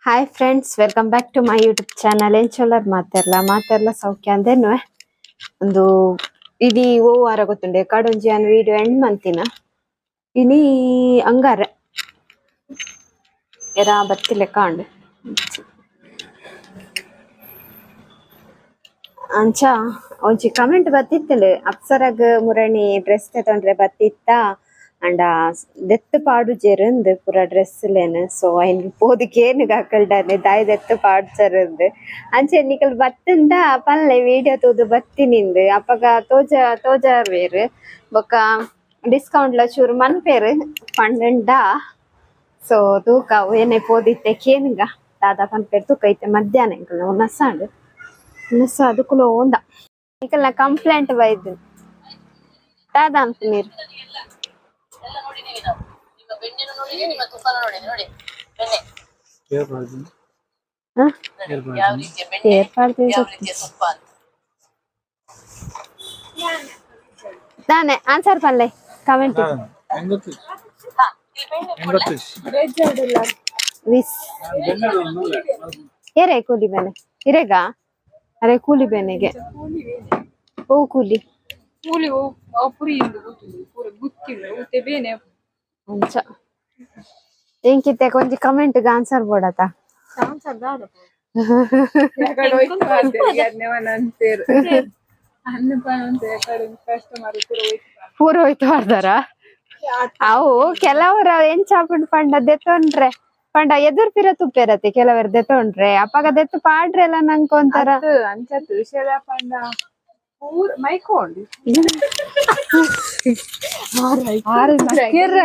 Hi friends, welcome back to my YouTube channel. ಎಂಚೊಲ್ಲರ್ ಮಾತೆರ್ಲ ಮಾತೆರ್ಲ ಸೌಖ್ಯ ಅಂದೇನು. ಒಂದು ಇಡೀ ಓ ವಾರ ಗೊತ್ತುಂಡೆ ಕಾಡೊಂಜಿ ಅನ್ ವಿಡಿಯೋ ಎಂಡ್ ಮಂತಿನ. ಇನಿ ಅಂಗಾರೆ, ಎರಾ ಬತ್ತಿಲೆ ಕಾಂಡ್. ಅಂಚ ಒಂಜಿ ಕಮೆಂಟ್ ಬತ್ತಿತ್ತಂಡು, ಅಪ್ಸರಗ್ ಮುರಣಿ ಡ್ರೆಸ್ ತಗೊಂಡ್ರೆ ಬತ್ತಿತ್ತ ಅಂಡ ದೆತ್ತ್ ಪಾಡುಜೆರ್ ಪೂರ ಡ್ರೆಸ್ ಲೇನ್. ಸೊ ಐನ್ ಪೋದು ಕೇನುಗ ಅಕಲ್ಡನೆ ದಾಯಿ ದೆತ್ತ್ ಪಾಡ್ಜೆರ್. ಅಂಚೆ ನಿಕಲ್ ಬತ್ತಂಡ ಪಲ್ಲೆ, ವಿಡಿಯೋ ತೂದು ಬತ್ತಿನಿಂದ್. ಅಪಗ ತೋಜ ತೋಜಾವೇರ್, ಬೊಕ ಡಿಸ್ಕೌಂಟ್ ಲ ಚೂರು ಮನ್ಪೇರ್ ಪಂಡಂಡ. ಸೊ ತೂಕ ಏನೇ ಪೋದಿತ್ತೆ ಕೇನುಗ ದಾದ ಪನ್ಪೇರ್ ತೂಕ. ಇತ್ತೆ ಮಧ್ಯಾಹ್ನ ಎಂಕಲ್ನ ಉನಸಾಂಡ್. ಉನಸ ಅದಕ್ಕುಲ ಓಂದ ನಿಕಲ್ನ ಕಂಪ್ಲೇಂಟ್ ಬೈದು ದಾದ ಅನ್ಪುನೀರ್? ಎಲ್ಲ ನೋಡಿದೀವಿ ನಾವು. ನಿಮ್ಮ ಬೆಣ್ಣೆನು ನೋಡಿದೀವಿ, ನಿಮ್ಮ ತುಪ್ಪನೂ ನೋಡಿದೀವಿ. ನೋಡಿ ಬೆಣ್ಣೆ. ಹ? ನೋಡಿ, ಯಾವ ರೀತಿಯ ಬೆಣ್ಣೆ, ಏರ್ಪಾಡ್ದು. ಯಾವ ರೀತಿಯ ತುಪ್ಪ ಅಂತ. ದಾನೆ ಆನ್ಸರ್ ಪಲ್ಲೆ ಕಮೆಂಟ್. ಹಾ, ಇಲ್ಲಿ ಬೆಣ್ಣೆ ಕೊಡ್ಲಾ? ವಿಸ್ ಏರೇ ಕೂಲಿ ಬೇನೆ ಇರೇಗ? ಅರೆ ಕೂಲಿ ಬೇನೆಗೆ ಓ ಕೂಲಿ. ಕೂಲಿ ಓ ಪುರಿ ಇಂದು ಗೊತ್ತುಂಡು, ಪೂರ ಗುತ್ತಿಂಡು ಉತ್ತೆ ಬೇನೆ. ಅಂಚ ಎಂಕಿತ್ತೆ ಕೊಂಚ ಕಮೆಂಟ್ ಗೆ ಆನ್ಸರ್ ಬೋಡತ. ಪೂರ ಹೋಯ್ತು ಮಾಡ್ದಾರ ಅವು. ಕೆಲವರ ಎಂಚ ಆಪುಂಡು ಪಂಡ, ದೆತ್ತೊಂಡ್ರೆ ಪಂಡ ಎದುರು ಪಿರ ತುಪ್ಪೆರತೆ. ಕೆಲವರು ದೆತ್ತೊಂಡ್ರೆ ಅಪಗ ದೆತ್ತು ಪಾಡ್ರೆಲ್ಲ ನಂಗೆ ಒಂಥರ. ಅಂಚತ್ತು ವಿಷಯದ ಪಂಡ ಪೂರ ಮೈಕೊಂಡು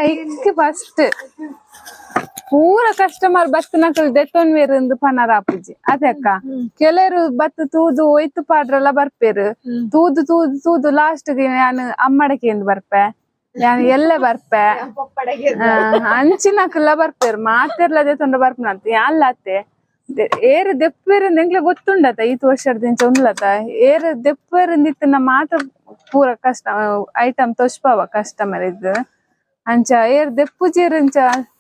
ಐಕ್ ಫಸ್ಟ್ ಪೂರ ಕಸ್ಟಮರ್ ಬತ್ತು ನಕಲ್ ದೆತ್ತೊನ್ ವೇರಿಂದು ಪನರ ಆಪುಜಿ ಅದೇ ಅಕ್ಕ. ಕೆಲವರು ಬತ್ತು ತೂದು ಒಯ್ತು ಪಾಡ್ರೆಲ್ಲ ಬರ್ಪೇರು. ತೂದು ತೂದು ತೂದು ಲಾಸ್ಟ್ ಗೆ ಯಾನ್ ಅಮ್ಮಡಕೆಂದು ಬರ್ಪೆ, ಯಾನ್ ಎಲ್ಲೆ ಬರ್ಪೆ, ಅಂಚಿನಕಲ್ಲ ಬರ್ಪೇರು. ಮಾತೆರ್ಲ ದೆತ್ತೊಂಡ ಬರ್ಪುನಂತ ಯಾನ್ಲ ಅತ್ತೆ. ಏರು ದೆಪ್ಪೇರು ಎಂಕ್ಲೆ ಗೊತ್ತುಂಡತ. ಈತ್ ವರ್ಷದಿಂಚ ಉಂಡ್ಲತ, ಏರು ದೆಪ್ಪೇರಿಂದಿತ್ತಿನ ಮಾತ್ರ ಪೂರ ಕಷ್ಟ ಐಟಮ್ ತೊಷ್ಪಾವ ಕಸ್ಟಮರ್ ಇದ್ದು. ಅಂಚ ಏರ್ ದೆಪ್ಪುಜೆರ್ ಇಂಚ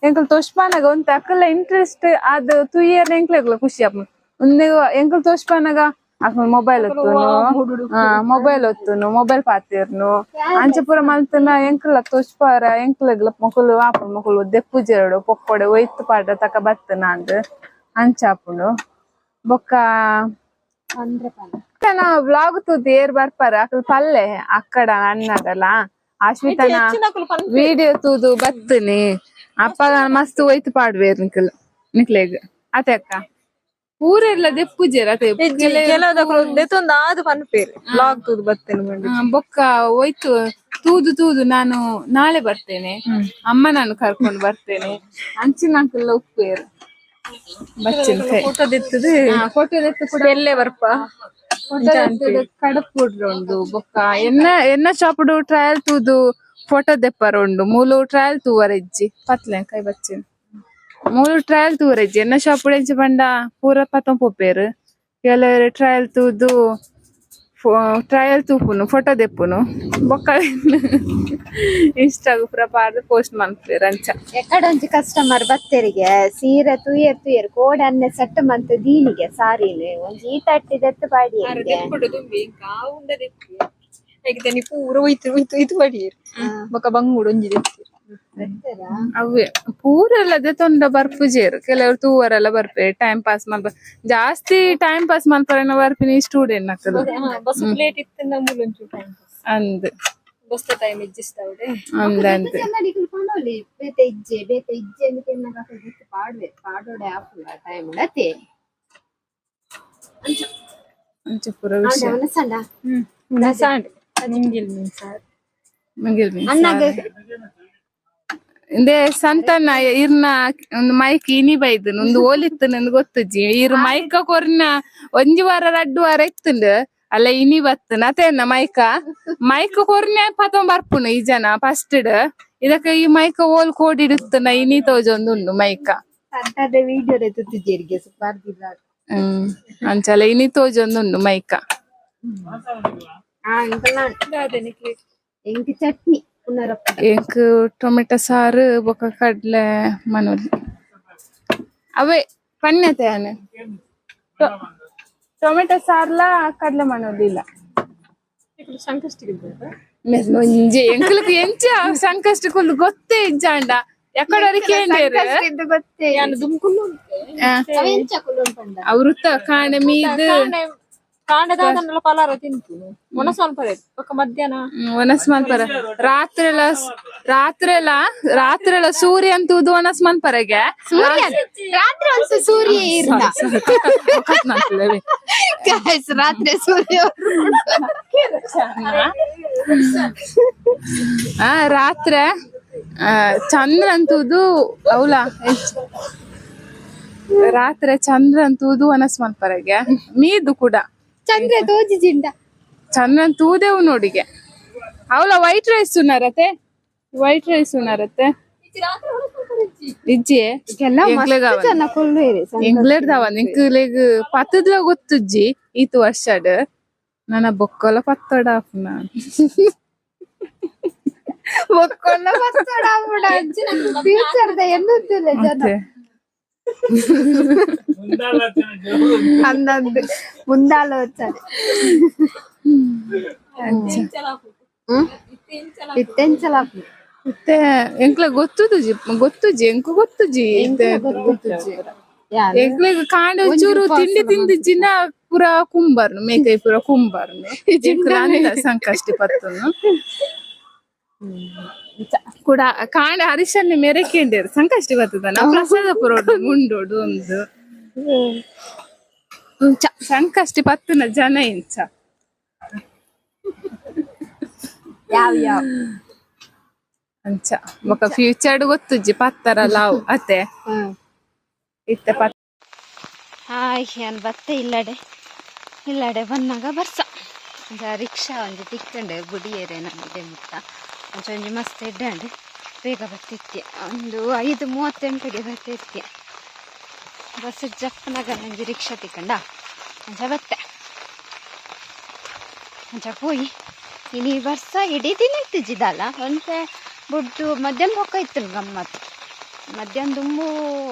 ಎಂಕುಲು ತೊಷ್ಪಾನಗ ಒಂತೆ ಅಕಲ್ನ ಇಂಟ್ರೆಸ್ಟ್ ಅದು ತೂಯೆರ್ ಎಂಕ್ಲೆಗ್ಲ ಖುಷಿ ಆಪುಂಡು. ಉಂದು ಎಂಕುಲು ತೊಷ್ಪಾನಗ ಅಕುಲು ಮೊಬೈಲ್ ಒತ್ತುನು, ಮೊಬೈಲ್ ಒತ್ತುನು, ಮೊಬೈಲ್ ಪಾತೆರ್ನು, ಅಂಚ ಪೂರ ಮಲ್ತುನ ಎಂಕುಲ ತೊಷ್ಪಾರ ಎಂಕ್ಲೆಗ್ಲ ಮೊಕುಲು ಆಪುಂಡು, ಮೊಕುಲು ದೆಪ್ಪುಜೆರಡು ಪೊಕ್ಕೊಡೆ ಒಯ್ತು ಪಾಡ್ರ ತಕ ಬತ್ತುನ ಅಂದ್ ಅಂಚ ಆಪುಂಡು. ಬೊಕ್ಕ ವ್ಲಾಗ್ ತೂದು ಏರ್ ಬರ್ಪಾರ ಅಕುಲು ಪಲ್ಲೆ ಅಕ್ಕಡ ಅಣ್ಣಡಲ ಅಶ್ವಿತನ ವಿಡಿಯೋ ತೂದು ಬತ್ತುನಿ. ಅಪ್ಪ ಮಸ್ತ್ ಒಯ್ತು ಪಾಡ್ವೇರ್ ನಿಕಲ್ ನಿಕ್ಲೆಗ್ ಅತೆ ಅಕ್ಕ. ಪೂರೆಲ್ಲ ದೆಪ್ಪುಜೆರ್ ಅತೆ. ಕೆಲವದಕ್ಲು ದೆತ್ತೊಂದು ಆದ್ ಪನ್ಪೇರು, ಬ್ಲಾಗ್ ತೂದು ಬತ್ತೇನೆ ಮಂಡಿ. ಬೊಕ್ಕ ಒಯ್ತು ತೂದು ತೂದು ನಾನು ನಾಳೆ ಬರ್ತೇನೆ ಅಮ್ಮ, ನಾನು ಕರ್ಕೊಂಡು ಬರ್ತೇನೆ ಅಂಚಿನಂಕೆಲ್ಲ ಉಪ್ಪೇರು ಬಚ್ಚಿನ. ಫೋಟೋ ದೆತ್ತದು. ಫೋಟೋ ದೆತ್ತು ಕೂಡ. ಎಲ್ಲೆ ಬರ್ಪ. ಫೋಟೋ ಕಡಪುಡ್ರ ಉಂಡು. ಬೊಕ್ಕ ಎನ್ನ ಎನ್ನ ಶಾಪುಡು ಟ್ರಯಲ್ ತೂದು ಫೋಟೋ ದೆಪ್ಪರ ಉಂಡು. ಮೂಲು ಟ್ರಯಲ್ ತೂವರ ಇಜ್ಜಿ. ಪತ್ಲೆ ಕೈ ಬಚ್ಚಿನ ಮೂಲು ಟ್ರಯಲ್ ತೂವರ ಇಜ್ಜಿ. ಎನ್ನ ಶಾಪುಡು ಎಂಚ ಪಂಡ ಪೂರ ಪತೊಂದು ಪೋಪೇರು. ಕೆಲವರು ಟ್ರಯಲ್ ತೂದು ಟ್ರಯಲ್ ತೂಪುನು, ಫೋಟೋ ದೆಪ್ಪುನು, ಬೊಕ್ಕ ಇನ್ಸ್ಟಾಗ್ ಪೂರ ಪಾಡ್ದು ಪೋಸ್ಟ್ ಮನ್ಪುವೆರ್ ಅಂಚ. ಎಕಡೊಂಜಿ ಕಸ್ಟಮರ್ ಬತ್ತೆರಿಗೆ, ಸೀರೆ ತೂಯೆರ್ ತೂಯೆರ್ ಕೋಡೆ ಅನ್ನೆ ಸೆಟ್ ಮಂತ್ ದೀನಿಗೆ ಸಾರಿನ್ ಒಂಜಿ ಈ ತಟ್ಟಿ ದೆತ್ತು ಪಾಡಿಯೆರ್ಗೆ. ದೆಪ್ಪುಡು ತುಂಬಿ ಇಂಕ ಉಂಡ ದೆಪ್ಪಿ ಐಕ್ ಪೂರ ಒಯ್ತು ಒಯ್ತು ಇದು ಪಡಿಯೆರ್. ಬೊಕ ಬಂಗುಡು ಒಂಜಿ ದೆತ್ತೆರ್. ಅವೇ ಪೂರೆಲ್ಲ ದೆತೊಂಡ ಬರ್ಪುಜೆರ್. ಕೆಲವರು ತೂವರೆಲ್ಲ ಬರ್ಪೆರ್, ಟೈಮ್ ಪಾಸ್ ಮಲ್ಪ. ಜಾಸ್ತಿ ಟೈಮ್ ಪಾಸ್ ಮಲ್ಪರೆನ ಬರ್ಪಿನಿ ಸ್ಟೂಡೆಂಟ್ ನಕಲು. ಬಸ್ ಪ್ಲೇಟ್ ಇತ್ತಿನ ಮೂಲೊಂಚೂರು ಟೈಮ್ ಪಾಸ್. ಅಂದ್. ಬಸ್ ಟೈಮ್ ಇಜ್ಜಿಸ್ತ ಅವಡೆ. ಅಂದ್ ಅಂದ್. ನಿಕುಲು ಪನೊಲಿ, ಬೇತೆ ಇಜ್ಜೆ ಬೇತೆ ಇಜ್ಜೆ ಅಂದ್ ಕೆನ್ನಗ ಅಕುಲು ದೆತ್ತ್ ಪಾಡ್ವೆರ್, ಪಾಡೋಡೆ ಆಪುಂಡು ಆ ಟೈಮ್ ಅತೆ. ಅಂಚ ಪೂರ ವಿಷಯ. ಉನಸಂಡ? ಸಾಂಡ್ ನುಂಗಿಲ್ ಮೀನ್ ಸಾರ್. ಮಂಗಿಲ್ ಮೀನ್. ಅಣ್ಣಗ್. ಇಂದೆ ಸಂತನ ಇರ್ನ ಒಂದು ಮೈಕ್ ಇನಿ ಬೈದನ್. ಒಂದು ಓಲಿತ್ತು ನಂದು ಗೊತ್ತುಜ್ಜಿ. ಇರ್ ಮೈಕ ಕೊರ್ನ ಒಂಜಿ ವಾರ ರಡ್ಡು ವಾರ ಇತ್ತುಂಡು ಅಲ್ಲ, ಇನಿ ಬತ್ತುನ ಅತೇನ ಮೈಕ. ಮೈಕ್ ಕೊರ್ನೆ ಪತೊಂದ್ ಬರ್ಪುನು ಈ ಜನ ಫಸ್ಟ್. ಇದಕ್ಕೆ ಈ ಮೈಕ ಓಲ್ ಕೋಡಿಡುತ್ತನ ಇನಿ ತೋಜೊಂದುಂಡು ಮೈಕ. ಸಂತದ ವಿಡಿಯೋ ತುತ್ತಿಜೆರಿಗೆ ಸುಪಾರ್ದಿಲ್ಲ. ಅಂಚಲ ಇನಿ ತೋಜೊಂದುಂಡು ಮೈಕ. ಆ ಎಂಕ್ ಚಟ್ನಿ ಪುನರಪ್ಪ. ಎಂಕ್ ಟೊಮೆಟೊ ಸಾರು ಬೊಕ ಕಡ್ಲೆ ಮನೋಲಿ ಅವೇ. ಪನ್ಯತೆ ಯಾನೆ ಟೊಮೆಟೊ ಸಾರ್ಲ ಕಡಲೆ ಮಣ್ಣುದಿಲ್ಲ. ಒಂಜಿ ಎಂಕ್ಲಕ್ ಎಂಚ ಸಂಕಷ್ಟ ಕುಲ್ಲು ಗೊತ್ತೇ ಇಜ್ಜಾಂಡ ಎಕ್ಕಡವರಿಗೆ. ಗೊತ್ತೇ. ಅವೃತ್ತ ಕಾಣೆ ಮೀದ್ ಕಾಂಡದಾದನ್ನೆಲ್ಲ ಪಲಾರ ತಿಂತೀನಿ ಒಣ ಸ್ವಲ್ಪ ಬೊಕ್ಕ ಮಧ್ಯಾಹ್ನ. ಒಣಸ್ ಮನ್ಪರ ರಾತ್ರಿ ಎಲ್ಲ ರಾತ್ರಿ ಎಲ್ಲ ರಾತ್ರಿ ಎಲ್ಲ ಸೂರ್ಯ ಅಂತೂದು ಒಣಸ್ ಮನ್ಪರಗೆ. ಸೂರ್ಯ ರಾತ್ರಿ ಒಂದ್ಸ ಸೂರ್ಯ ಇರ್ದ. Guys, ರಾತ್ರಿ ಸೂರ್ಯ. ಆ ರಾತ್ರಿ ಚಂದ್ರ ಅಂತೂದು ಅವಲ ರಾತ್ರಿ ಚಂದ್ರ ಅಂತೂದು ಒಣಸ್ ಮನ್ಪರಗೆ ಮೀದು ಕೂಡ. ಚಂದ್ರ ತೋಜಿ ಜಿಂಡ. ಚಂದ್ರನ್ ತೂದೆವು ನೋಡಿಗೆ ಅವಲ ವೈಟ್ ರೈಸ್ ಉನ್ನಾರತೆ, ವೈಟ್ ರೈಸ್ ಉನ್ನಾರತೆ ಇಜ್ಜಿ. ಎಲ್ಲ ಮಸ್ತ್ ಜನ ಕುಲ್ಲು. ಎಂಗ್ಲೇರ್ದವ ನಿಂಕ್ಲೆಗ್ ಪತ್ತದ್ಲ ಗೊತ್ತುಜ್ಜಿ ಈತ್ ವರ್ಷಡ್ ನನ್ನ ಬೊಕ್ಕಲ ಪತ್ತಡ ಆಪುನ. ಒಕ್ಕೊಳ್ಳ ಫ್ಯೂಚರ್ the ಎನ್ನುತ್ತಿಲ್ಲ ಜನ. ಮತ್ತೆ ಅಂದಂದು ಮುಂದಾಲೋಚನೆ ಇತ್ತೆಂಚಲ. ಮತ್ತೆ ಎಂಕ್ಲ ಗೊತ್ತುಜಿ ಗೊತ್ತುಜಿ ಎಂಕು ಗೊತ್ತುಜಿ ಗೊತ್ತುಜಿ. ಎಂಕ್ಲೆಗ್ ಕಾಂಡ ಚೂರು ತಿಂಡಿ ತಿಂದಿಜ್ಜಿನ ಪೂರ ಕುಂಬರ್ನು ಮೇಕೈ ಪೂರ ಕುಂಬರ್ನು ಎಂಕ್ಲ ಅಂದ ಸಂಕಷ್ಟಿ ಪತ್ತುನು ಕೂಡ ಕಾಂಡ ಹರಿಶನ್ನೆ ಮೆರೆಕೆಂಡೇರು ಸಂಕಷ್ಟಿ ಬರ್ತದ ಪ್ರಸಾದ ಪುರೋಡು ಮುಂಡೋಡು ಒಂದು ಸಂಕಷ್ಟಿ ಪತ್ತುನ ಜನ ಇಂಚ. ಯಾವ ಯಾವ. ಅಂಚ ಬೊಕ ಫ್ಯೂಚರ್ಡ್ ಗೊತ್ತುಜ್ಜಿ ಪತ್ತರ ಲಾವ್ ಅತ್ತೆ ಇತ್ತೆ ಪತ್ತ. ಹಾಯ್ ನಾನು ಬತ್ತೆ ಇಲ್ಲಡೆ ಇಲ್ಲಡೆ ಬಂದಾಗ ಬರ್ಸ ಒಂಜ ರಿಕ್ಷಾ ಒಂಜಿ ತಿಕ್ಕಂಡು ಬುಡಿಯೇರೆ ನಮಗೆ ಮುತ್ತ ಒಂಚ ಒಂಜಿ ಮಸ್ತ್ ಎಡ್ಡಂಡು ಬೇಗ ಬತ್ತಿತ್ತೆ ಒಂದು 5:38ಗೆ ಬತ್ತಿತ್ತೆ. ಬಸ್ ಜಪ್ಪನಾಗ ಒಂಜಿ ರಿಕ್ಷಾ ತಿಕ್ಕಂಡ ಅಂಚ ಬತ್ತೆ ಅಂಚ ಪೋಯಿ. ಇನಿ ಬರ್ಸ ಇಡೀ ದಿನ ಇತ್ತಿಜ್ಜಿದಲ್ಲ ಒಂತೆ ಬುಡ್ದು ಮಧ್ಯಾಹ್ನ ಬೊಕ್ಕ ಇತ್ತು ಗಮ್ಮತ್ತು. ಮಧ್ಯಾಹ್ನ ದುಂಬು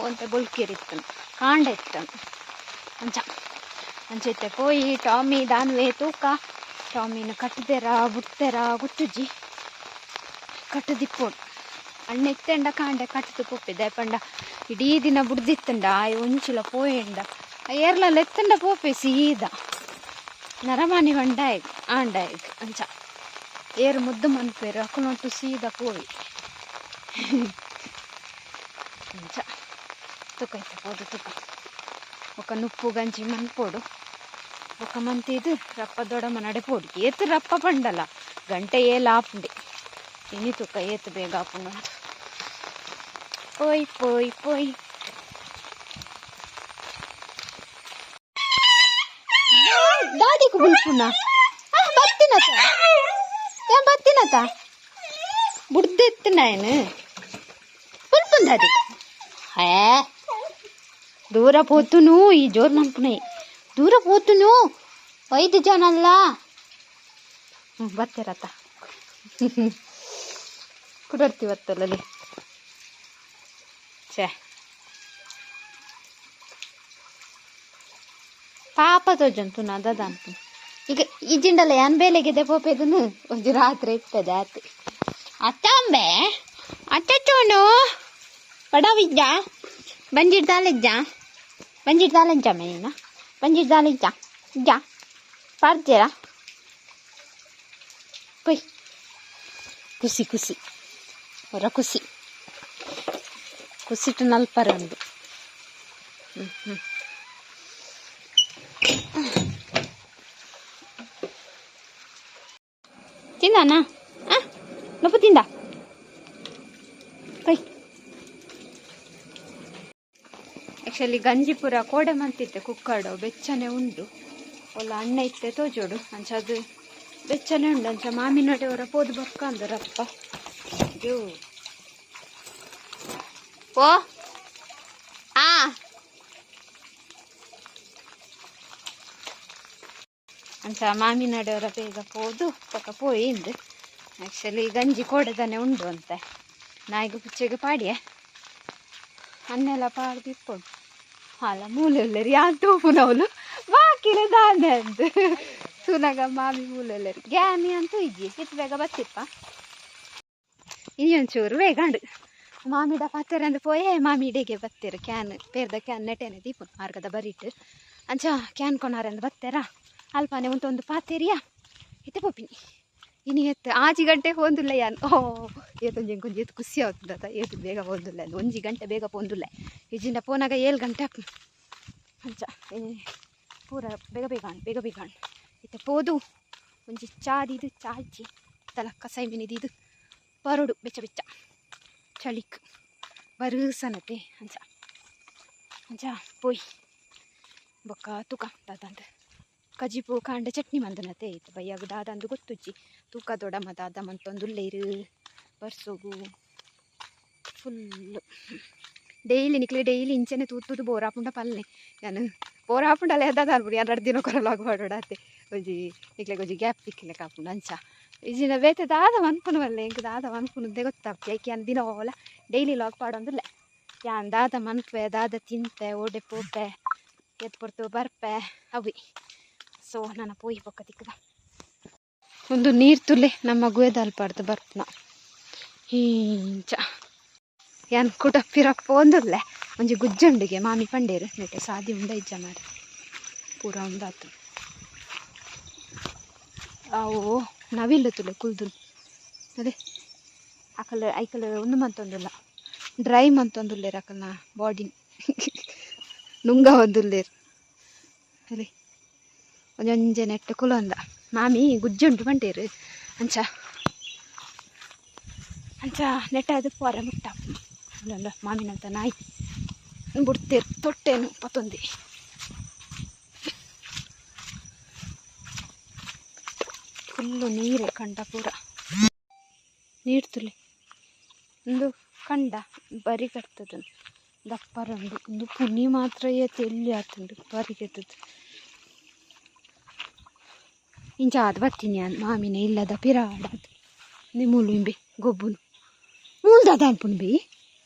ಒಂತೆ ಬೊಲ್ಕೇರಿತ್ತು ಕಾಂಡ ಇತ್ತು ಅಂಚ ಅಂಚ ಇತ್ತೆ ಪೋಯಿ. ಟಾಮಿ ದಾನ್ವೆ ತೂಕ ಟಾಮಿನ ಕಟ್ಟುದೆರ ಬುಡ್ತೆರ ಗೊತ್ತುಜ್ಜಿ. ಕಟ್ಟುದಿಪ್ಪೋಡು ಅಣ್ಣ ಇತ್ತೆಂಡ ಕಾಂಡೆ ಕಟ್ಟುದು ಪೋಪಿದ್ದೆ ಪಂಡ ಇಡೀ ದಿನ ಬುಡ್ದಿತ್ತಂಡ ಆಯ್ ಒಂಚಿಲ ಪೋಯೆಂಡ ಏರ್ಲಲ್ಲ ಎತ್ತಂಡ ಪೋಪೆ ಸೀದಾ ನರಮಾನಿ ಹೊಂಡಾಯಗ್ ಆಂಡಾಯಗ್ ಅಂಚ ಏರು ಮುದ್ದು ಮನ್ಪೇರು ಅಕ್ಕನೊಟ್ಟು ಸೀದಾ ಪೋಯಿ ಅಂಚ ತುಕ ಇತ್ತೆ ಪೋದು ತುಕ ఒక నుప్పు ಗಂಜಿ ಮನ್ಪೋಡು ఒక ಮಂತಿದು ರಪ್ಪ ದೊಡಮ ನಡೆ ಪೋಡು ಏತ್ ರಪ್ಪ ಪಂಡಲ ಗಂಟೆ ಏಲ್ ಆಪುಂಡೆ ಇನಿ ತುಕ ಏತ್ ಬೇಗ ಆಪುಂಡು. ಪೋಯ್ ಪೋಯ್ ಪೋಯ್ ದಾದಿಗೆ ಬುಲ್ಪುನ ಬತ್ತಿನತ ಏನ್ ಬತ್ತಿನತ ಬುಡ್ದೆತ್ತಿನ ಏನು ಬುಲ್ಪುನ್ ದಾದಿ ಹೇ ದೂರ ಪೋತುನು ಈ ಜೋರ್ ಮನ್ಪುನೈ ದೂರ ಪೋತುನು ಐದು ಜನ ಅಲ್ಲ ಬತ್ತೆರತ ಕುಡರ್ತಿ ಬತ್ತಲ್ಲಿ ಛೇ ಪಾಪ ತೋಜಂತು ನಾ ದಾದ ಅನ್ಪು ಈಗ ಈ ಜಿಂಡಲ ಯಾನ್ ಬೇಲೆಗಿದೆ ಪೋಪೆದನು ಒಂಜಿ ರಾತ್ರಿ ಇರ್ತದೆ ಆತು ಅತ್ತಂಬೆ ಅಚ್ಚೋನು ಬಡವಿದ್ದ ಬಂಜಿಡ್ ದಾಲೆಜ್ಜ ಬಂಜಿಡ್ ದಾಲೆಂಚ ಮೇನ ಬಂಜಿಡ್ ದಾಲೆಜ್ಜ ಇಜ್ಜ ಪಾಡ್ಜೇರಾ ಪೊಯ್ ಖುಷಿ ಖುಷಿ ಹೊರ ಖುಷಿ ಖುಷಿಟು ನಲ್ಪರ ಉಂಡು. ಹ್ಮ್ ಹ್ಮ್ ತಿಂದಾನ ಆ ನುಪ್ಪು ತಿಂದ ಪೈ. ಆ್ಯಕ್ಚುಲಿ ಗಂಜಿಪುರ ಕೋಡೆ ಮಂತಿತ್ತೆ ಕುಕ್ಕಡು ಬೆಚ್ಚನೆ ಉಂಡು ಒಲ್ಲ ಅಣ್ಣ ಇತ್ತೆ ತೋಜೋಡು ಅಂಚ ಅದು ಬೆಚ್ಚನೆ ಉಂಡು ಅಂಚ ಮಾಮಿನೊಡೆ ಅವರ ಪೋದು ಬೊಕ್ಕ ಅಂದರಪ್ಪ ಜೋ ಪೋ ಆ ಅಂಚ ಮಾಮಿನಡೆಯವರ ಬೇಗ ಪೋದು ಪಕ್ಕ ಪೋಯಿಂದು. ಆ್ಯಕ್ಚುಲಿ ಗಂಜಿ ಕೋಡೆದಾನೆ ಉಂಡು ಅಂತೆ ನಾಯಿಗೆ ಪುಚ್ಚೆಗೆ ಪಾಡಿಯೆ ಅನ್ನೆಲ್ಲ ಪಾಡ್ದು ಇಪ್ಪೊಡು. ಅಲ್ಲ ಮೂಲೆ ಯಾನ್ ತೂಪುನವ್ಲು ಬಾಕಿಲ ದಾನೆ ಅಂದ್ ತೂನಗ ಮಾಮಿ ಮೂಲೆ ಗ್ಯಾನಿ ಅಂತೂ ಇಜ್ಜಿ ಇತ್ತು ಬೇಗ ಬತ್ತಿಪ್ಪ. ಇನಿ ಒಂಚೂರು ಬೇಗ ಉಂಡು ಮಾಮಿಡ ಪಾತೆರ ಅಂದ್ ಪೋಯೆ ಮಾಮಿ ಇಡೆಗೆ ಬತ್ತೆರು can ಪೇರ್ದ can ನೆಟೆನೆ ದೀಪು ಮಾರ್ಗದ ಬರಿಟ್ ಅಂಚ can ಕೊನಾರೆಂದು ಬತ್ತೆರ ಅಲ್ಪನೆ ಒಂದು ಪಾತೆರಿಯಾ ಇತ್ತೆ ಪೋಪಿನಿ ಇನಿ ಎತ್ತು ಆಜಿ ಗಂಟೆ ಪೋಂದುಲ್ಲ ಯಾನ್. ಓ ಏತೊಂಜಿ ಎಂಕೊಂಜಿ ಏತ್ ಖುಷಿ ಆತುಂಡತ ಏತು ಬೇಗ ಪೋಂದುಲ್ಲ ಒಂಜಿ ಗಂಟೆ ಬೇಗ ಪೋಂದುಲ್ಲ ಇಜ್ಜಿಂಡ ಪೋನಾಗ 7 ಗಂಟೆ ಆಪುಂಡು ಅಂಚ ಪೂರ ಬೇಗ ಬೇಗ ಆಂಡ್ ಬೇಗ ಬೇಗ ಆಂಡ್ ಇತ್ತೆ ಪೋದು ಒಂಜಿ ಚಾ ದೀದು ಚಾ ಇಜ್ಜಿ ತಲ ಕಸಾಯಿ ಮೀನು ದೀದು ಬರೋಡು ಬೆಚ್ಚ ಬೆಚ್ಚ ಚಳಿಕ್ ಬರುಸನತೆ ಅಂಚ ಅಂಚ ಪೋಯ್ ಬೊಕ್ಕ ತೂಕ ದಾದಂದು ಕಜಿಪು ಕಾಂಡ ಚಟ್ನಿ ಮಂದನತೆ ಇತ್ತು ಬಯ್ಯಾಗ ದಾದಂದು ಗೊತ್ತುಜ್ಜಿ ತೂಕ ದೊಡಮ್ಮ ದಾದ ಮಂತೊಂದುಲ್ಲೇರು ಬರ್ಸೋಗು ಫುಲ್ಲು ಡೈಲಿ ನಿಕ್ಲೆ ಡೈಲಿ ಇಂಚೆನೆ ತೂತುದು ಬೋರಾಪುಂಡ ಪಲ್ಲೆ ಯಾನು ಬೋರಾಪುಂಡಲೆ ದಾದ ಅನ್ಬಿಡಿ ಯಾನ್ 2 ದಿನ ಕೊರಲಾಗ ಮಾಡೋಡಾತೆ ಒಂಜಿ ನಿಕ್ಲೆಗ್ ಒಂಜಿ ಗ್ಯಾಪ್ ತಿಕ್ಕಿಲೆ ಕಾಪುಂಡು ಅಂಚ ಇಜಿನ ಬೇತೆ ದಾದ ಮನ್ಪುನು ಬಲ್ಲೆ ಎಂಕ್ ದಾದ ಮನ್ಪುನುಂದೇ ಗೊತ್ತಾಪುಜಿ ಐಕೆ ಯಾನ್ ದಿನ ಓಲ ಡೈಲಿ ಲಾಗ್ ಪಾಡೊಂದುಲ್ಲೆ ಯಾನ್ ದಾದ ಮನ್ಪೆ ದಾದ ತಿನ್ಪೆ ಓಡೆ ಪೋಪೆ ಏತ್ ಪೊರ್ತು ಬರ್ಪೆ ಅವಿ. ಸೊ ನನ್ನ ಪೋಯಿ ಬೊಕ್ಕ ತಿಕ್ಕದ ಒಂದು ನೀರು ತುಲೆ ನಮ್ಮ ಗುವೆದಲ್ಪಾಡ್ದು ಬರ್ಪುನ ಹಿಂಚ ಯಾನ್ ಕುಟ ಪಿರಪ್ಪ ಒಂದುಲ್ಲೆ ಒಂಜಿ ಗುಜ್ಜುಂಡಿಗೆ ಮಾಮಿ ಪಂಡೇರು ನೆಟೆ ಸಾದಿ ಉಂಡ ಇಜ್ಜ ಮಾರೆ ಪೂರ ಉಂದಾತು ಅವು ನವಿಲು ತುಲೆ ಕುಲ್ದು ಅದೇ ಅಕಲ್ ಐಕಲ್ ಒಂದು ಮಂತೊಂದುಲ್ಲ ಡ್ರೈ ಮಂತೊಂದುಲ್ಲೇರು ಅಕಲ್ನ ಬಾಡಿ ನುಂಗ ಒಂದುಲ್ಲೇರು ಅದೇ ಒಂಜೊಂಜೆ ನೆಟ್ಟು ಕುಲೊಂದ ಮಾಮಿ ಗುಜ್ಜುಂಟು ಪಂಡೇರು ಅಂಚ ಅಂಚ ನೆಟ್ಟ ಅದು ಪೋರ ಮುಟ್ಟ ಅಲ್ಲ ಮಾಮಿನಂತ ನಾಯಿ ಬುಡ್ತೇರು ತೊಟ್ಟೇನು ಪತ್ತೊಂದಿ ಫುಲ್ಲು ನೀರು ಕಂಡ ಪೂರ ನೀರು ತುಲೆ ಒಂದು ಕಂಡ ಬರಿ ಕಟ್ತದ ದಪ್ಪರುಂಡು ಒಂದು ಪುನಿ ಮಾತ್ರ ಏತ್ ಎಲ್ಲಿ ಆತುಂಡು ಬರಿ ಕೆತ್ತದು ಇಂಚ ಆದ್ ಬತ್ತೀನಿ ಯಾನ್ ಮಾಮಿನ ಇಲ್ಲದ ಪಿರಾಡದು ನಿಮೂಲು ಇಂಬೆ ಗೊಬ್ಬುನು ಮೂಲ್ದಾದ ಅನ್ಪುನು ಬಿ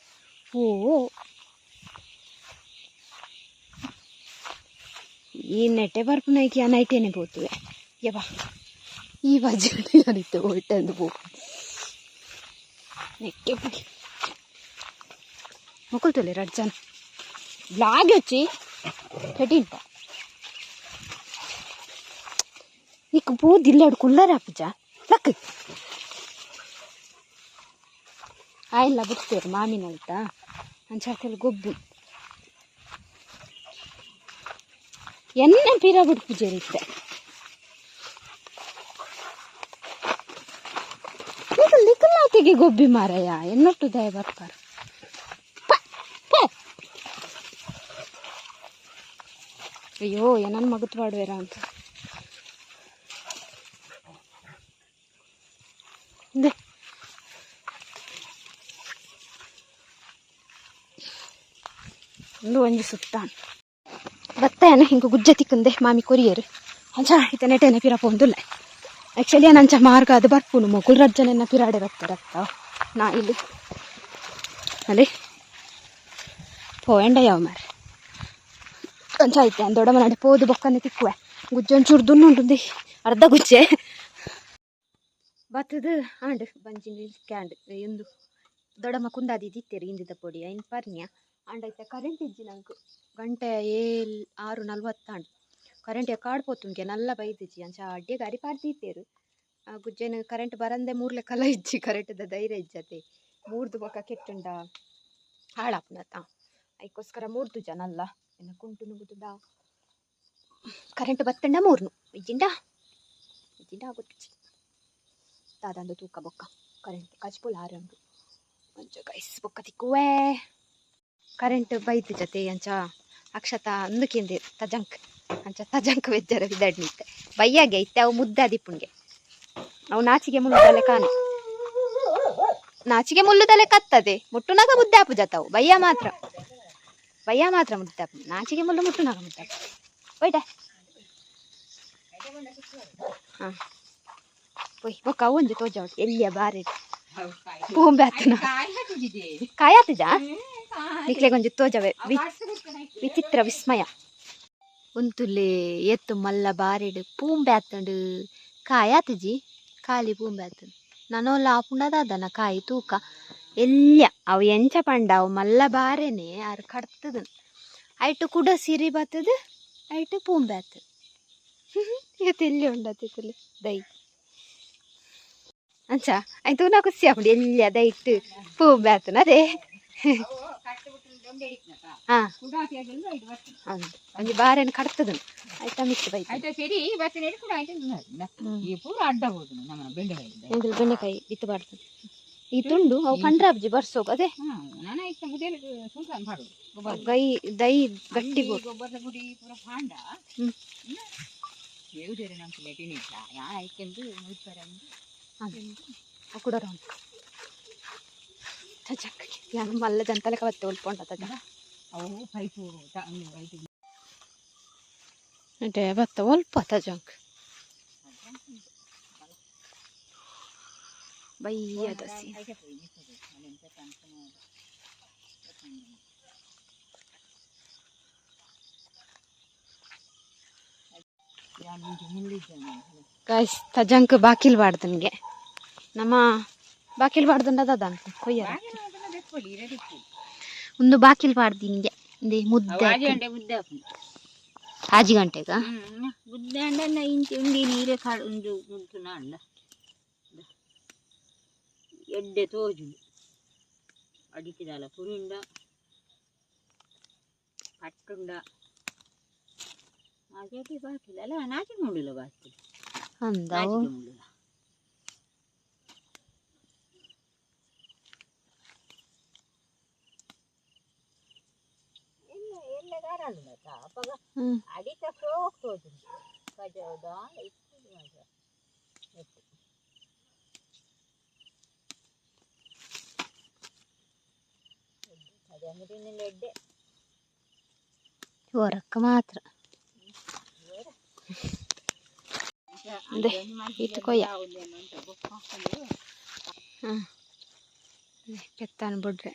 ಓ ಈ ನೆಟ್ಟೆ ಬರ್ಪುನೈಕಿ ಆ ನೈಟೇನೆ ಪೋತುವೆ ಯಬ್ಬಾ ಈ ಬಾಜು ಯಾನಿತ್ತೆ ಒಟ್ಟಂದು ಪೋಪು ನೆಕ್ಕೆ ಪುಡಿ ಮೊಕುಲ್ತೊಲೆ ರಡ್ಡ್ ಜನ ಬ್ಲಾಗ್ వచ్చి పెట్టింట నీకు ಪೂ ಕುಲ್ಲರ ಪೂಜ ಲಕ್ ಆಯಿಲ್ಲ ಬಿಡ್ತೇರು ಮಾಮಿನಲ್ತ ಅಂಚ ಗೊಬ್ಬು ಎನ್ನ ಪಿರ ಬಿಡು ಪೂಜೆ ಇತ್ತೆ ನಿಕಲ್ ಗೊಬ್ಬಿ ಮಾರಯ್ಯ ಎನ್ನೊಟ್ಟು ದಯ ಬರ್ಪಾರ ಅಯ್ಯೋ ಏನನ್ ಮಗತ್ ಪಾಡುವೆರ ಅಂತ ಉಂದು ಒಂಜಿ ಸುತ್ತಾನ್ ಬತ್ತೇನ ಹಿಂಗೆ ಗುಜ್ಜೆ ತಿಕ್ಕಂದೆ ಮಾಮಿ ಕೊರಿಯರು ಅಂಚ ಇತ್ತೆ ನೆಟೇನೆ ಪಿರ ಪೋಂದುಲ್ಲೆ ಆ್ಯಕ್ಚುಲಿ ನಾನು ಅಂಚ ಮಾರ್ಗ ಅದು ಬರ್ಪುನು ಮೊಕುಲ್ ರಜ್ಜನೆನ್ನ ಪಿರಾಡೆ ಬರ್ತಾರತ್ತ ನಾ ಇಲ್ಲಿ ಅಲ್ಲಿ ಪೋಯಂಡ ಯಾವ ಮಾರೆ ಅಂಚ ಐತೆ ಅಂದ ದೊಡ್ಡ ಮನಾಡೆ ಪೋದು ಬೊಕ್ಕನೆ ತಿಕ್ಕುವೆ ಗುಜ್ಜೆ ಒಂಚೂರು ದುನ್ನುಂಟುಂದಿ ಅರ್ಧ ಗುಜ್ಜೆ ಬತ್ತದ ಆಂಡ್ ಬಂಜಿ ಕ್ಯಾಂಡ್ ಇಂದು ದೊಡ್ಡಮ್ಮ ಕುಂದಾದಿ ದಿತ್ತೇರು ಇಂದಿದ ಪೊಡಿ ಐನ್ ಪರ್ನ್ಯ ಆಂಡ ಐತೆ ಕರೆಂಟ್ ಇಜ್ಜಿ ನಂಗೆ ಗಂಟೆ 6:40 ಆಂಡ್ ಕರೆಂಟ್ ಕಾಡ್ ಪೋತುಂಗೆ ನಲ್ಲ ಬೈದಿಜ್ಜಿ ಅಂಚ ಅಡ್ಡೆ ಗಾಡಿ ಪಾಡ್ದಿತ್ತೇರು ಆ ಗುಜ್ಜೆನ ಕರೆಂಟ್ ಬರಂದೆ ಮೂರ್ಲೆ ಕಲ ಇಜ್ಜಿ ಕರೆಂಟ್ದ ಧೈರ್ಯ ಇಜ್ಜತೆ ಮೂರ್ದು ಬೊಕ್ಕ ಕೆಟ್ಟುಂಡ ಹಾಳಾಪುನತ ಐಕೋಸ್ಕರ ಮೂರ್ದು ಜನ ಅಲ್ಲ ಎನ್ನ ಕುಂಟು ನುಗ್ಗುದುಂಡ ಕರೆಂಟ್ ಬತ್ತಂಡ ಮೂರ್ನು ಇಜ್ಜಿಂಡ ಇಜ್ಜಿಂಡ ಆಗುತ್ತಿಜ್ಜಿ ದಾದಂದು ತೂಕ ಬೊಕ್ಕ ಕರೆಂಟ್ ಕಜ್ಪುಲ ಆರಂಡು ಅಂಚ ಗೈಸ್ ಬೊಕ್ಕ ತಿಕ್ಕುವೆ ಕರೆಂಟ್ ಬೈತು ಜತೆ ಅಂಚ ಅಕ್ಷತ ಅಂದುಕೆಂದೆ ತಜಂಕ್ ಅಂಚ ತಜಂಕ್ ವೆಜ್ಜರ ಬಿದಡ್ನಿತ್ತೆ ಬಯ್ಯಾಗೆ ಇತ್ತೆ ಅವು ಮುದ್ದಾದಿಪ್ಪುಂಗೆ ಅವು ನಾಚಿಗೆ ಮುಳ್ಳುದಲೆ ಕಾನೆ ನಾಚಿಗೆ ಮುಳ್ಳುದಲೆ ಕತ್ತದೆ ಮುಟ್ಟುನಾಗ ಮುದ್ದೆ ಆಪು ಜತವು ಬಯ್ಯ ಮಾತ್ರ ಬಯ್ಯ ಮಾತ್ರ ಮುದ್ದೆ ಆಪು ನಾಚಿಗೆ ಮುಳ್ಳು ಮುಟ್ಟುನಾಗ ಮುದ್ದೆ ಆಪು ಒಯ್ಟ ಹಾಂ ಪೊಯ್ ಬೊಕ್ಕ ಅವು ಒಂಜಿ ತೋಜಾವಡು ಎಲ್ಲಿಯ ಬಾರಿ ಪೂಂಬೆ ಆತನ ಕಾಯಿ ಆತುಜಾ ನಿಕ್ಲೆ ಕೊಂಚ ತೋಜವೆ ವಿಚಿತ್ರ ವಿಸ್ಮಯ. ಉಂತುಲೆ ಎತ್ತು ಮಲ್ಲ ಬಾರೆಡ್ ಪೂಂಬೆ ಆತುಂಡು ಕಾಯಿ ಆತುಜಿ ಖಾಲಿ ಪೂಂಬೆ ಆತುಂಡು ನನೋಲ ಆಪುಂಡ ದಾದನ ಕಾಯಿ ತೂಕ ಎಲ್ಯ ಅವು ಎಂಚ ಪಂಡ ಅವು ಮಲ್ಲ ಬಾರೆನೆ ಆರ್ ಕಡ್ತದ ಐಟು ಕುಡ ಸಿರಿ ಬತ್ತದ ಐಟು ಪೂಂಬೆ ಆತು ಇವತ್ತು ಎಲ್ಲಿ ಉಂಡತ್ತಿತ್ತಲೆ ದೈ ಅಂಚ ಆಯ್ತು ತೂನ ಖುಷಿ ಆಪುಂಡು ಎಲ್ಯ ದೈಟ್ ಪೂಂಬೆ ಆತುನ ಅದೇ. ಹಾ ಹೌದು ಒಂಜಿ ಬಾರೆನ್ ಕಡ್ತದ ಆಯ್ತಾ ಮಿಕ್ಸ್ ಬೈತು. ಆಯ್ತಾ ಸರಿ ಬತ್ತಿನ ಕೂಡ ಆಯ್ತು. ಈ ಪೂರ ಅಡ್ಡ ಹೋದು ನಮ್ಮ ಬೆಂಡೆಕಾಯಿ. ಎಂಕುಲು ಬೆಂಡೆಕಾಯಿ ಬಿತ್ತು ಬಾಡ್ತದೆ ಈ ತುಂಡು ಅವು ಕಂಡ್ರಾಬ್ಜಿ ಬರ್ಸೋಕ್ ಅದೇ. ನಾನು ಇಷ್ಟ ಮುದೇಲು ಸುಲ್ತಾನ್ ಪಾಡು ಗೊಬ್ಬರ. ಗೈ ದೈ ಗಟ್ಟಿ ಬೋಡು. ಗೊಬ್ಬರದ ಗುಡಿ ಪೂರ ಪಾಂಡ. ದೇವ್ದೇರೆ ನಮ್ಮ ಲೆಟಿನಿಲ್ಲ ಯಾ ಐಕೆಂದು ಮುಯ್ಪರ. ಕೂಡ ರೌಂಡ್ ಚಕ್ಕಕ್ಕೆ ಯಾನು ಮಲ್ಲ ಜಂತಲಕ ಬತ್ತೆ ಉಲ್ಪೊಂಡ ತಜ. ಅವು ಪೈಪು ಐತು. అంటే ಬತ್ತ ಒಲ್ಪ ತಜಂಕ್ ಬಯ್ಯದ ಸಿ. ಗಾಯ್ಸ್ ತಜಂಕ್ ಬಾಕಿಲ್ ಬಾಡ್ದನ್ಗೆ ನಮ್ಮ ಬಾಕಿಲ್ ಬಾಡ್ದಂಡ ದಾದ ಕೊಯ್ಯರ ಒಂದು ಬಾಕಿಲ್ ಬಾಡ್ದಿನ್ಗೆ ಇಂದೆ ಮುದ್ದೆ. ಆಜಿ ಗಂಟೆ ಮುದ್ದೆ ಹಾಕು. ಆಜಿ ಗಂಟೆಗ. ಮುದ್ದೆ ಅಂಡ ಇಂಚಿ ಉಂಡಿ ನೀರೇ ಕಾಡು ಒಂದು ಉಂಟು ನಾಂಡ ಎಡ್ಡೆ ತೋಜು ಅಡಿಸಿದಲ್ಲ ಪುರಿಂಡ ಪಟ್ಟುಂಡ ಆಚೆ ಬಾಕಿಲ್ಲ ಅಲ್ಲ ನಾಚಿಕೆ ಮುಂಡಿಲ್ಲ ಬಾಕಿ. ಅಂದವು. ನಾಚಿಕೆ ಮುಂಡಿಲ್ಲ. ಎಲ್ಲ ಎಲ್ಲ ದಾರಾಳುಂಡತ್ತ ಅಪಗ. ಅಡಿತ ಫ್ರೋಕ್ ತೋಜುಂಡು ಕಜವುದ ಇಪ್ಪುದು ಮಾತ್ರ ಎತ್ತು. ಅದೇ ಅಂದ್ರೆ ಎಡ್ಡೆ. ಹೊರಕ್ಕೆ ಮಾತ್ರ ಅದೇ ಇತ್ತು ಕೊಯ್ಯ. ಹಾಂ ಪೆತ್ತಾನ ಬಿಡ್ರೆ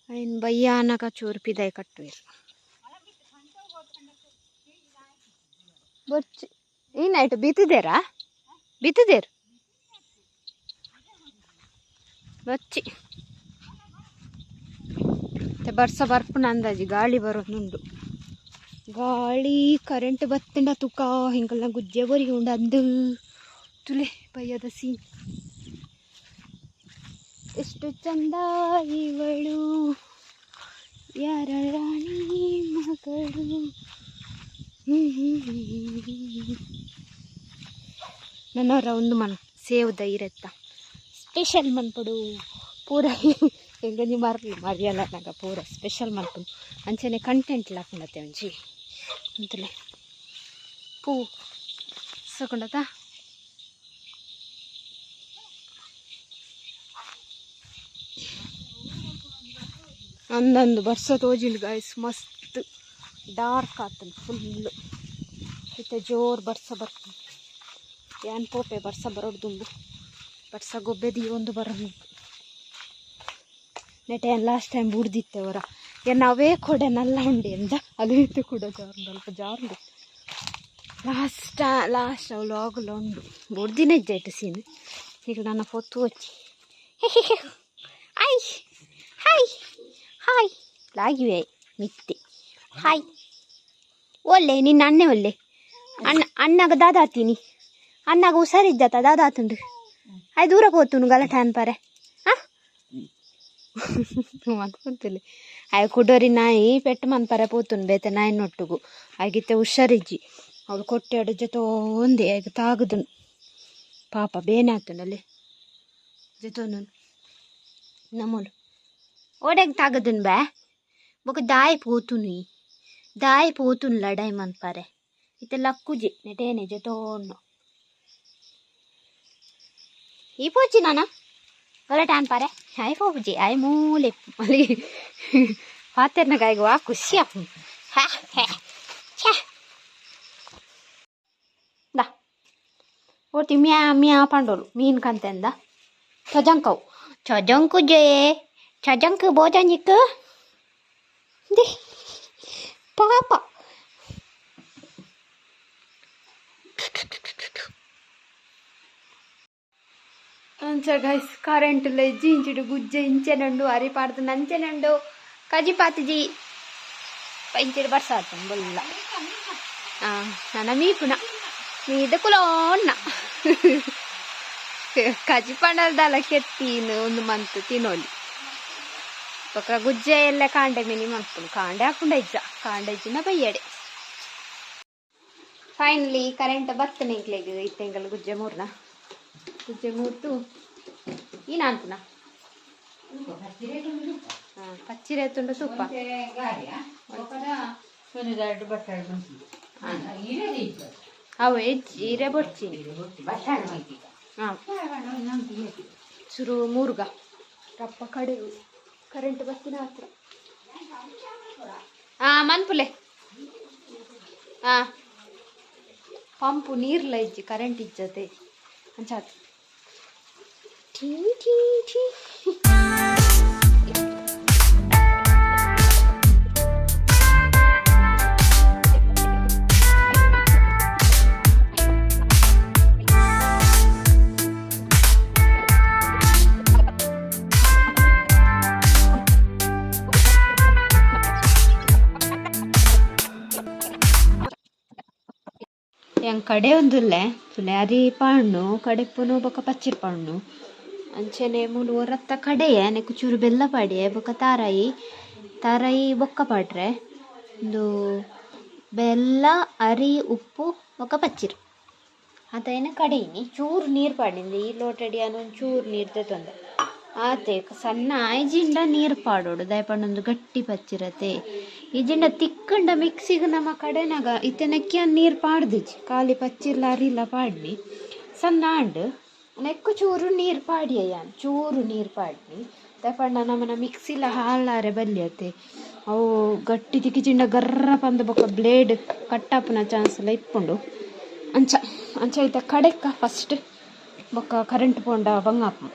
ಐನ್ ಬಯ್ಯಾನಕ ಚೂರು ಪಿದಾಯಿ ಕಟ್ಟುವಿರು ಬೊಚ್ಚಿ ಈ ನೈಟ್ ಬೀತಿದ್ದೇರಾ ಬೀತಿದ್ದೇರು ಬಚ್ಚಿ ಮತ್ತೆ ಬರ್ಸ ಬರ್ಪುನ ಅಂದಾಜಿ ಗಾಳಿ ಬರೋದುಂಡು ಗಾಳಿ ಕರೆಂಟ್ ಬತ್ತಂಡ ತುಕ ಹಿಂಗೆಲ್ಲ ಗುಜ್ಜೆ ಬೊರಿಗೆ ಉಂಡು ಅಂದು ತುಲೆ ಬಯ್ಯದ ಸೀನ್. ಎಷ್ಟು ಚಂದ ಇವಳು ಯಾರ ರಾಣಿ ಮಗಳು. ನನ್ನವರ ಒಂದು ಮನ್ ಸೇವ್ ಇರತ್ತ ಸ್ಪೆಷಲ್ ಮನ್ಪುಡು ಪೂರ ಎಂಗಂಜಿ ಮರ್ಲಿ ಮರಿಯಲ್ಲ ನಂಗೆ ಪೂರ ಸ್ಪೆಷಲ್ ಮನ್ಪುಡು ಅಂಚನೆ ಕಂಟೆಂಟ್ ಲಾಪುಂಡತ್ತೆ ಒಂಜಿ ಅಂತಲೇ ಪೂ ಸಕೊಂಡತ. ಅಂದಂದು ಬರ್ಸ ತೋಜಿಂಡು ಗಾಯ್ಸ್ ಮಸ್ತ್ ಡಾರ್ಕ್ ಆತಂದು ಫುಲ್ ಇತ್ತೆ ಜೋರು ಬರ್ಸ ಬರ್ತದೆ ಯಾನ್ ಪೋಪೆ ಬರ್ಸ ಬರೋಡು ದುಂಬು ಬರ್ಸ ಗೊಬ್ಬೆ ಒಂದು ಬರೋದು ನೆಟೆ ಲಾಸ್ಟ್ ಟೈಮ್ ಬುಡ್ದಿತ್ತೆ ಅವರ ಏನ್ ಅವೇ ಕೊಡೆ ನಲ್ಲ ಉಂಡೆ ಎಂದ ಅದು ಇತ್ತು ಕೂಡ ಜಾರುಂಡು ಅಲ್ಪ ಜಾರುಂಡು ಲಾಸ್ಟ್ ಲಾಸ್ಟ್ ಅವಳು ಆಗಲ ಉಂಡು ಬುಡ್ದಿನ ಇಜ್ಜಾಯ್ತು ಸೀನ್ ಈಗ ನನ್ನ ಪೊತ್ತು ವಚ್ಚಿ I hi hi ಲಾಗಿವೆ ಮಿತ್ತೆ hi ಒಲ್ಲೆ ನಿನ್ನ ಅಣ್ಣೆ ಒಲ್ಲೆ ಅಣ್ಣ ಅಣ್ಣಗ ದಾದಾತೀನಿ ಅಣ್ಣಗ ಹುಷಾರಿದ್ದಾತ ದಾದಾತುಂಡು ಆಯ್ ದೂರ ಪೋತುನು ಗಲಾಟೆ ಅನ್ಪಾರೆ ಹಾಂ ಮನ್ಪುಂತುಲಿ ಆಯ್ ಕುಡೋರಿ ನಾಯಿ ಪೆಟ್ಟು ಮನ್ಪರೆ ಪೋತುನು ಬೇತೆ ನಾಯಿನೊಟ್ಟುಗು ಆಗಿತ್ತೆ ಹುಷಾರಿಜ್ಜಿ ಅವಳು ಕೊಟ್ಟೆ ಜೊತೆ ಆಗ ತಾಗದನು ಪಾಪ ಬೇನೆ ಆತನಲ್ಲಿ ಜೊತೋನು ನಮ್ಮಲು ಓಡೆಗ್ ತಾಗದನ್ ಬಾ ಬೊಕ ದಾಯ್ ಪೋತುನು ದಾಯ್ ಪೋತುನು ಲಡಾಯಿ ಮನ್ಪಾರೆ ಇತ್ತೆ ಲಕ್ಕುಜಿ ನೆಟೇನೆ ಜೊತೋನು ಈ ಪೋಚಿ ನಾನ ಗಲಾಟೆ ಅನ್ಪಾರೆ ಆಯ್ ಪೋಪುಜಿ ಆಯ್ ಮೂಲೆ ಮಲಿ ಪಾತೆರ್ನ ಗಾಯಗ ವಾ ಖುಷಿ ಆಪುಂಡು ಹ್ಯಾ ಹ್ಯಾ ಛ್ಯಾ ದಾ ಓಟಿ ಮ್ಯಾ ಮ್ಯಾ ಪಂಡೋಲು ಮೀನ್ ಕಂತೆಂದ ಚಜಂಕವು ಚಜಂಕು ಜಯೇ. ಚಜಂಕ್ ಬೋಜಂಜಿಕ್ ದಿ ಪಾಪ. ಅಂಚ ಗೈಸ್, ಕರೆಂಟ್ ಇಜ್ಜಿ. ಇಂಚಿಡು ಗುಜ್ಜೆ ಇಂಚೆನುಂಡು, ಅರಿ ಪಾಡ್ದು ನಂಚೆನುಂಡು, ಕಜಿ ಪಾತಿಜಿ. ಇಂಚಿಡು ಬರ್ಸಾತು ಬೊಲ್ಲ. ನನ ಮೀಪುನ ಮೀದ ಕುಲೋನ್ನ ಕಜಿ ಪಂಡಲ್ದಲ್ಲ ಕೆತ್ತೀನು ಒಂದು ಮಂತ್ ತಿನ್ನೋಲಿ. ಬೊಕ ಗುಜ್ಜೆ ಎಲ್ಲ ಕಾಂಡೆ ಮಿನಿ ಮನ್ಪುನು. ಕಾಂಡೆ ಹಾಕುಂಡ ಇಜ್ಜ, ಕಾಂಡೆ ಇಜ್ಜಿನ ಬಯ್ಯಡೆ. ಫೈನಲಿ ಕರೆಂಟ್ ಬತ್ತನೆ ಎಂಕ್ಲೆಗ್. ಇತ್ತೆಂಗಲ್ ಗುಜ್ಜೆ ಮೂರ್ನ, ಗುಜ್ಜೆ ಮೂರ್ತು ಈ ಅನ್ಪುನ ಪಚ್ಚಿರೆ ತುಂಡು ಸೂಪ. ಅವು ಇರೆ ಬೊಡ್ಚಿ. ಚುರು ಮೂರ್ಗ ರಪ್ಪ ಕಡೆ ಕರೆಂಟ್ ಬತ್ತಿನ ಹತ್ರ. ಮನ್ಪುಲೆ. ಪಂಪು ನೀರ್ಲ ಇಜ್ಜಿ, ಕರೆಂಟ್ ಇಜ್ಜತೆ. ಅಂಚಾತ್ ಠೀ ಠೀ ಠೀ. ಎಂಕ್ ಕಡೆ ಒಂದುಲ್ಲೆ ತುಲೆ ಅರಿ ಪಾಣ್ಣು ಕಡೆಪುನು ಬೊಕ ಪಚ್ಚಿರ್ ಪಾಣ್ಣು. ಅಂಚನೆ ಮೂಲು ಒರತ್ತ ಕಡೆಯೆ ನೆಕ್ಕು ಚೂರು ಬೆಲ್ಲ ಪಾಡಿಯೆ, ಬೊಕ ತಾರಾಯಿ ತಾರಾಯಿ ಬೊಕ್ಕ ಪಾಡ್ರೆ. ಉಂದು ಬೆಲ್ಲ, ಅರಿ, ಉಪ್ಪು ಬೊಕ ಪಚ್ಚಿರ್ ಅತೈನ ಕಡೆಯಿನಿ. ಚೂರು ನೀರು ಪಾಡಿಂದು ಈ ಲೋಟಡಿ ಒಂಚೂರು ನೀರು ದೆತೊಂದೆ ಆತೆ. ಸಣ್ಣ ಆಯ್ಜಿಂಡ ನೀರು ಪಾಡೋಡು, ದಾಯೆ ಪಂಡ ಉಂದು ಗಟ್ಟಿ ಪಚ್ಚಿರತೆ. ಇಜಿಂಡ ತಿಕ್ಕಂಡ ಮಿಕ್ಸಿಗ್ ನಮ ಕಡೆನಾಗ ಇತ್ತೆ ನೆಕ್ಕೆ ನೀರು ಪಾಡ್ದಿಜಿ, ಖಾಲಿ ಪಚ್ಚಿರ್ಲ ಅರಿಲ ಪಾಡ್ನಿ. ಸಣ್ಣ ಆಂಡ್ ನೆಕ್ಕು ಚೂರು ನೀರು ಪಾಡಿಯ ಯಾನ್, ಚೂರು ನೀರು ಪಾಡ್ನಿ. ದಾಯೆ ಪಂಡ ನಮನ ಮಿಕ್ಸಿಲ ಹಾಳಾರೆ ಬಲ್ಯತೆ. ಅವು ಗಟ್ಟಿ ತಿಕ್ಕಿಜಿಂಡ ಗರ್ರ ಪಂದ್ ಬೊಕ ಬ್ಲೇಡ್ ಕಟ್ಟಾಪುನ ಚಾನ್ಸ್ ಎಲ್ಲ ಇಪ್ಪುಂಡು. ಅಂಚ ಅಂಚ ಇತ್ತೆ ಕಡೆಕ್ಕ ಫಸ್ಟ್, ಬೊಕ ಕರೆಂಟ್ ಪೋಂಡ ಬಂಗಾಪು.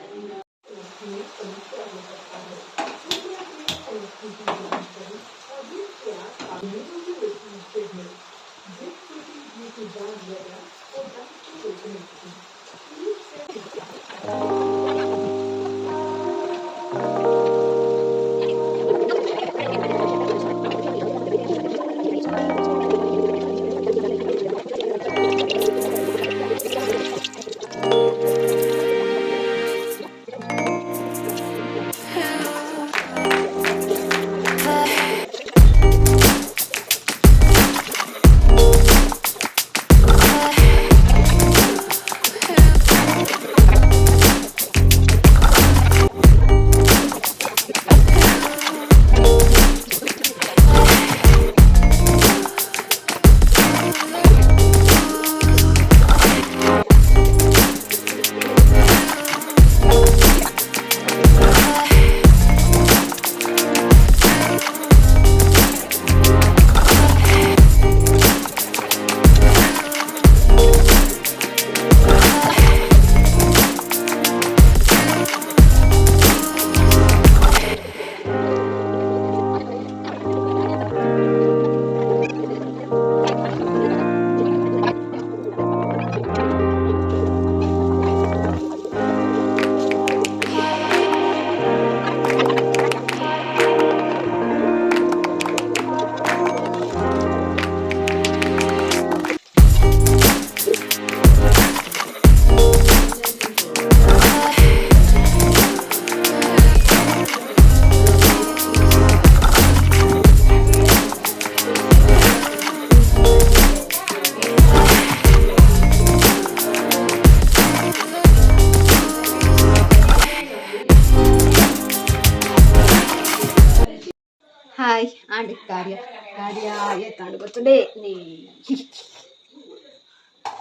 ಹಾಯ್ ಆಂಡ್ ಕಾರ್ಯ ಕಾರ್ಯ ಏತಾಂಡ್ ಗೊತ್ತುಂಡೆ ನೀ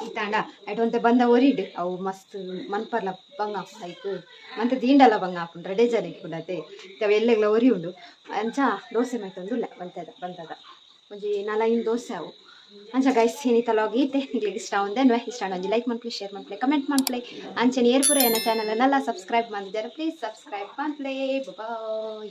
ಈ ತಾಂಡ ಐಟ್ ಒಂತೆ ಬಂದ ಒರಿಡ್. ಅವು ಮಸ್ತ್ ಮನ್ಪರ್ಲ ಬಂಗ ಐಕ್ ಮಂತ ದಿಂಡಲ ಬಂಗ ಆಪುಂಡು, ರಡೆ ಜನ ಇಪ್ಪುಂಡತೆ. ಅವು ಎಲ್ಲೆಗ್ಲ ಒರಿ ಉಂಡು. ಅಂಚ ದೋಸೆ ಮೈತೊಂದುಲ್ಲ. ಬಂತದ ಬಂತದ ಒಂಜಿ ನಾಲೈನ್ ದೋಸೆ ಅವು. ಅಂಚ ಗೈಸ್, ಇನಿತ ವ್ಲಾಗ್ ಈತೆ. ನಿಕ್ಲೆಗ್ ಇಷ್ಟ ಆವೊಂದೇನ್ವೆ, ಇಷ್ಟ ಆಂಡ ಒಂಜಿ ಲೈಕ್ ಮನ್ಪುಲೆ, ಶೇರ್ ಮನ್ಪುಲೆ, ಕಮೆಂಟ್ ಮನ್ಪುಲೆ. ಅಂಚನೆ ಏರ್ ಪೂರ ಎನ್ನ channel Nalla subscribe ಮಲ್ದಿಜಾರ, please subscribe ಮನ್ಪುಲೆ. Boy.